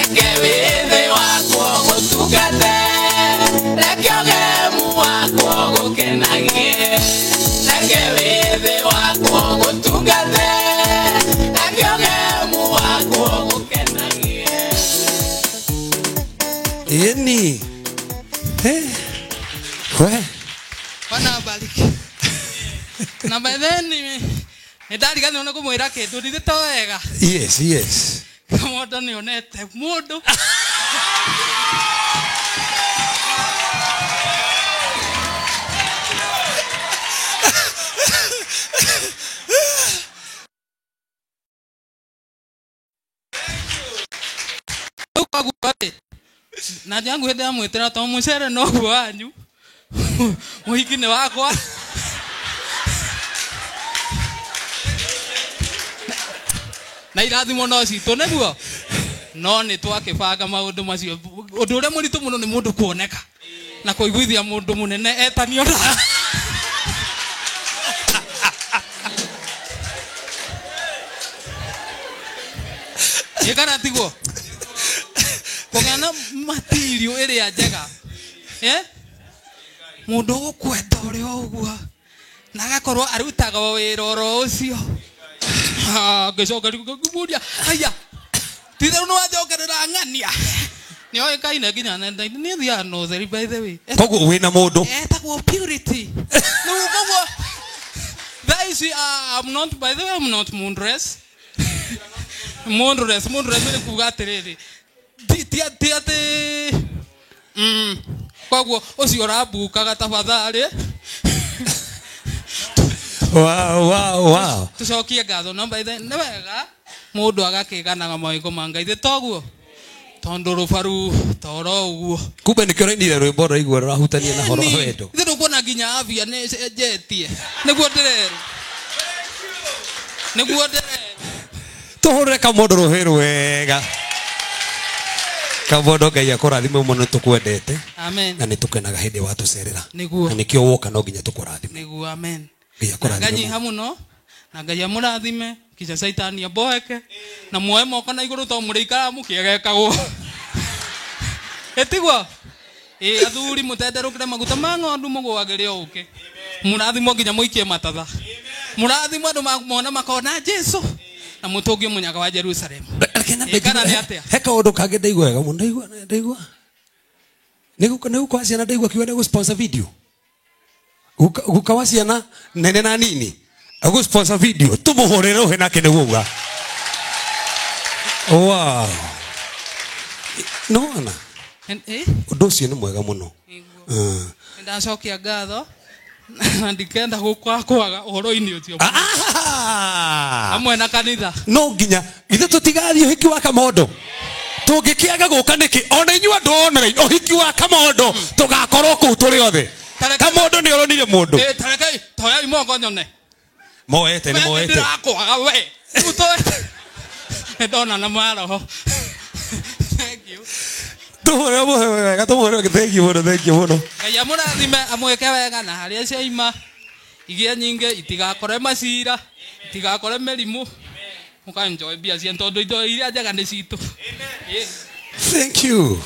Reke wĩthĩ wakwa ũgũtungate, reke ũgemu wakwa ũgũkenagie. Reke wĩthĩ wakwa ũgũtungate, reke ũgemu wakwa ũgũkenagie. Ĩni. Eh. We. Bwana abariki. Na by then nĩ ndariganĩrwo nĩ kũmwĩra kĩndũ ndirĩ to wega. Yes, yes. Mũndũ nĩ onete mũndũ. Rĩu koguo rĩ, na njangu hĩndĩ yamwĩtĩra to mũcere noguo wanyu mũhiki nĩ wakwa. Na irathimo no citũ nĩguo no nĩ twakĩbanga maũndũ macio. Ũndũ ũrĩa mũritũ mũno nĩ mũndũ kuoneka na kũiguithia mũndũ mũnene etanio na ĩ kana tiguo kũgĩa na material ĩrĩa njega, eh? Mũndũ ũgũkwenda ũrĩa ũguo na agakorwo arutaga o wĩra oro ũcio. Ngĩcoka ngĩmũria, aya titherũ nĩ wanjokerera ng'ania. Nĩ oĩkaine nginya nenda-inĩ, nĩ thiaga na ũtheri by the way. Koguo wĩna mũndũ. Etagwo Purity. Rĩu koguo thaa ici, I'm not, by the way, I'm not mundress. Mundress, mundress nĩ kuga atĩrĩrĩ, ti ti ti atĩ koguo ũcio ũrambukaga tafadhali. Wow. Tucokie ngatho. No by the nĩ wega mũndũ agakĩganaga mawĩko ma Ngai, toguo tondũ rũbaru toro ũguo. Kumbe nĩkĩo ũrainire rwĩmbo rũraigua rũrahutania na horo wa wendo. Ithe ndũkuona nginya afya nĩ ĩcenjetie. Nĩguo ndĩrerwo. Nĩguo ndĩrerwo. Tũhũrĩre Kamondo rũhĩ rwega. Kamondo, Ngai akũrathime mũno, tũkwendete. Amen. Na nĩ tũkenaga hĩndĩ watũcerera. Nĩguo. Na nĩkĩo woka no nginya tũkũrathime. Nĩguo, amen. Ngai akũrathime Nganyiha mũno. Mũno na Ngai amũrathime kinya caitani amboeke na muoe moko na igũrũ to mũrĩikaraga mũkĩegekagwo ĩtiguo. Ĩ athuri mũtenderũkĩre maguta ma ng'ondu mũgũagĩre ũkĩ mũrathimwo nginya mũikie matatha mũrathimwo andũ mona makona Jesu na mũtũngie mũnyaga wa Jerusalem. Reke nyambe Ĩ, kana nĩ njigue- atĩa? He kaũndũ kangĩ ndaigua wega mũno, ndaigua nĩ guka wa ciana, ndaigua kiuga nĩ gũ sponsor video. Guka wa ciana nene na nini agũ sponsor video, tũmũhũrĩre rũhĩ nake nĩguo uga wow. Nĩwona Ĩ? ũndũ ũcio nĩ mwega mũno. Nĩguo. Ah. Nĩndacokia ngatho na ndikenda gũkwa kwaga ũhoro-inĩ ũcio Ah! hamwe na kanitha. No nginya ithe tũtigathiĩ ũhiki wa Kamondo, tũngĩkĩaga gũka nĩkĩ? Ona inyuĩ andũ online, ũhiki wa Kamondo tũgakorwo kũu tũrĩ othe. Kamondo nĩ oronire mũndũ. Ĩ, tarekei toyai moko nyone. Moete nĩ We, moete. ndĩrakwaga we. Rĩu toete nĩndona na maroho. Thank you. Tũhũrĩre mũhe wega, tũmũhũrĩre. Thank you mũno, thank you mũno. Ngai amũrathime, amwĩke wega na harĩa ciaima igĩe nyingĩ, itigakore macira, itigakore mĩrimũ, mũkanjoe mbia cia tondũ indo iria njega nĩ citũ. Ĩ. Thank you.